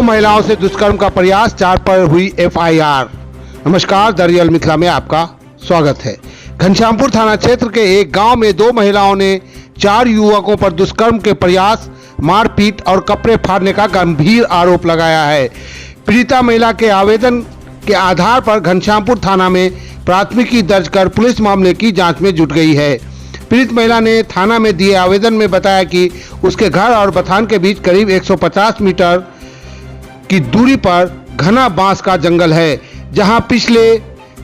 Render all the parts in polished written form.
दो महिलाओं से दुष्कर्म का प्रयास, 4 पर हुई एफआईआर। नमस्कार, दरियल मिथिला में आपका स्वागत है। घनश्यामपुर थाना क्षेत्र के एक गांव में 2 महिलाओं ने 4 युवकों पर दुष्कर्म के प्रयास, मारपीट और कपड़े फाड़ने का गंभीर आरोप लगाया है। पीड़िता महिला के आवेदन के आधार पर घनश्यामपुर थाना में प्राथमिकी दर्ज कर पुलिस मामले की जांच में जुट गई है। पीड़ित महिला ने थाना में दिए आवेदन में बताया कि उसके घर और बथान के बीच करीब 150 मीटर की दूरी पर घना बांस का जंगल है, जहां पिछले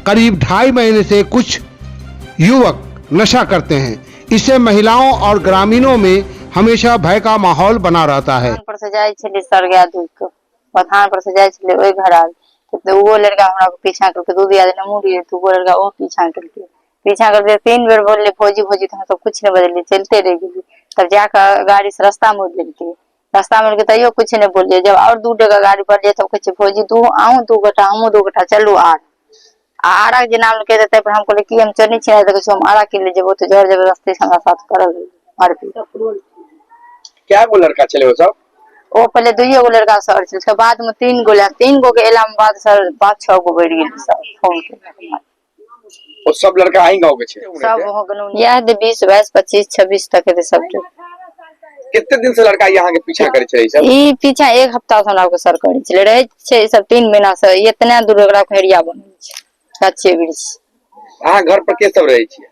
करीब 2.5 महीने से कुछ युवक नशा करते हैं। इससे महिलाओं और ग्रामीणों में हमेशा भय का माहौल बना रहता है। बथान पर से जाइ छलियै सर गाय दूध के, बथान पर से जाइ छलियै ओहि घर आर तऽ ओहो लड़का हमरा पीछा केलकै। दू दियादनी हमहूँ रहियै तऽ ओहो लड़का ओहो पीछा केलकै। पीछा केलकै, 3 बेर बोललै भौजी भौजी, तऽ हमसब किछु नहि बजलियै, चलिते रहि गेलियै। तब जाकऽ गाड़ी से रास्ता मोड़ि लेलकै। रास्ता मोड़ि के तैयो किछु नहि बोललियै। जब आओर 2 डेगा गाड़ी बढ़लियै तब कहै छै भौजी दू अहूँ 2 गोटा हमहूँ 2 गोटा चलू आर आ आरा के जे नाम लेलकै ताहि पर हम कहलियै कि हम चोरनी छियै? देखै छियै हम आरा के ले जेबो तऽ जोर जबरदस्ती से हमरा साथ करल मारपीट। क्या गो लड़का छलै ओ सब? ओ पहिले 2 गो लड़का सर छल, उसके बाद में 3 गो लड़का, 3 गो के एला के बाद सर 5-6 गो बढ़ि गेल सर फोन के। ओ सब लड़का अहीं गाँव के छै? सब हो गेलौ इएह दे 20 22 25 26 तक हेतै सबके। कते दिन से लड़का यहाँ के पीछा करे छै ई सब? ई पीछा 1 हफ्ता से हमरा सर करे छलै, रहै छै ई सब 3 महीना से। इतना दूर ओकरा खैरिया बनल छै गाछे वृक्ष। अहाँ घर पर के सब रहै छियै?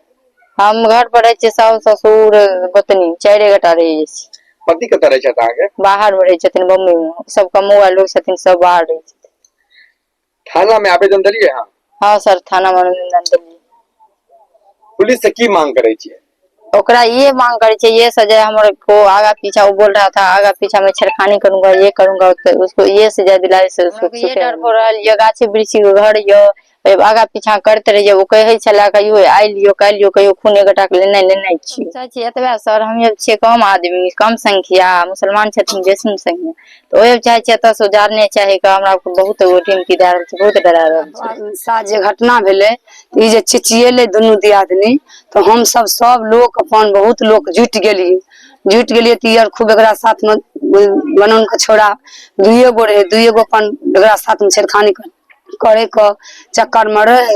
हम घर पर रहै छियै, साउस ससुर गोतनी 4 गोटा रहै छी। पति कतऽ रहै छथि अहाँके? बाहर मे रहै छथिन, बम्बई मे। सब कमौआ लोग छथिन, सब बाहर रहै छथिन। थाना में आवेदन देलियै अहाँ? हाँ सर, थाना मे आवेदन देलियै। पुलिस से की मांग करै छियै? ओकरा ये मांग करे छै ये सजा हमर को आगा पीछा वो बोल रहा था आगा पीछा मैं छेड़खानी करूंगा ये करूंगा, तो उसको ये सजा दिलाए से उसको ये डर हो रहल ये गाछी वृक्षी के घर यो आगा पीछा करते रहिए। ओ कहै छला कहियो आइ लियो काल्हि लियो, कहियो खून एक गोटा के लेनाइ लेनाइ छी। चाहै छी एतबे सर, हम छियै कम आदमी कम संख्या, मुसलमान छथिन बेसी संख्या, तऽ ओहे चाहै छियै एतऽ से उजाड़ने चाही के हमरा बहुत एगो धमकी दए रहल छै, बहुत डरा रहल छै। साथ जे घटना भेलै, ई जे चिचियेलै दुनू दियादनी, तऽ हमसब सब लोक अपन बहुत लोक जुटि गेलियै। जुटि गेलियै तऽ ई आर खूब एकरा साथमे गनौन के छौड़ा 2 गो रहै, 2 गो अपन एकरा साथमे छेड़खानी करे के चक्कर मे रहै।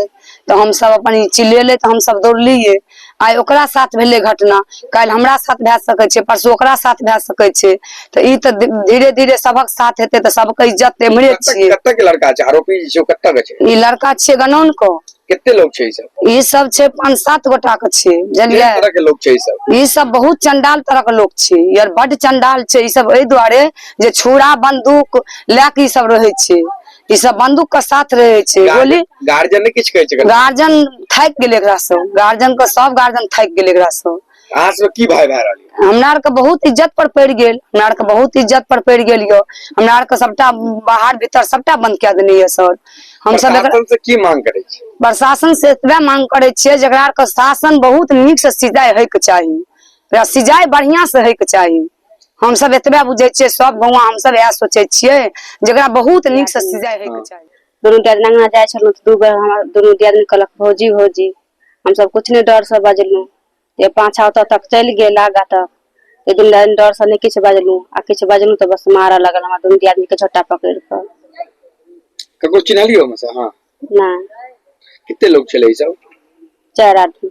तऽ हमसब अपन ई चिल्लेलै तऽ हमसब दौड़लियै। आइ ओकरा साथ भेलै घटना, काल्हि हमरा साथ भए सकै छै, परसू ओकरा साथ भए सकै छै। तऽ ई तऽ धीरे धीरे सबक साथ हेतै तऽ सबके इज्जत एम्हरे छियै। कतऽ के लड़का छै आरोपी जे छै, ओ कतऽ के छै? ई लड़का छियै गनौन के। कते लोग छै ई सब? ई सब छै 5-7 गोटा के छै, बुझलियै? केहन तरह के लोग छै ई सब? ई सब बहुत चंडाल तरह के लोग छै यार, बड चंडाल छै ई सब। एहि दुआरे जे छुरा बंदूक लए के ई सब रहै छै, ई सब बंदूक के साथ रहे छै। गोली गार्जियन नहि किछु कहै छै? गार्जियन थाकि गेलै एकरा से, गार्जियन के सब गार्जियन थाकि गेलै एकरा से। अहाँ सब की भय भए रहल यऽ? हमरा आर के बहुत इज्जत पर पड़ि गेल, हमरा आर के बहुत इज्जत पर पड़ि गेल यऽ। हमरा आर के सबटा बाहर भीतर सबटा बंद कए देने यऽ सर। हमसब एकरा प्रशासन से की मांग करै छी? प्रशासन से एतबे मांग करै छियै जेकरा आर के शासन बहुत नीक से सिंचाई होइके चाही, एकरा सिंचाई बढ़िया से होइके चाही। हमसब एतबे बुझै छियै, सब गौआँ हमसब इएह सोचै छियै जेकरा बहुत नीक से सिंचाई होइके चाही। दुनू दियादनी अंगना जाइ छलहुँ तऽ 2 बेर हमरा दुनू दियादनी कहलक भौजी भौजी, हमसब किछु नहि डरसँ बजलहुँ। जे पाछा ओतऽ तक चलि गेल आगाँ तक, तऽ दुनू दियादनी डरसँ नहि किछु बजलहुँ, आ किछु बजलहुँ तऽ बस मारऽ लगल हमरा दुनू दियादनीके झोटा पकड़ि कऽ। ककरो चिन्हलियै ओहिमे से अहाँ? नहि। कते लोग छलै ई सब? 4 आदमी।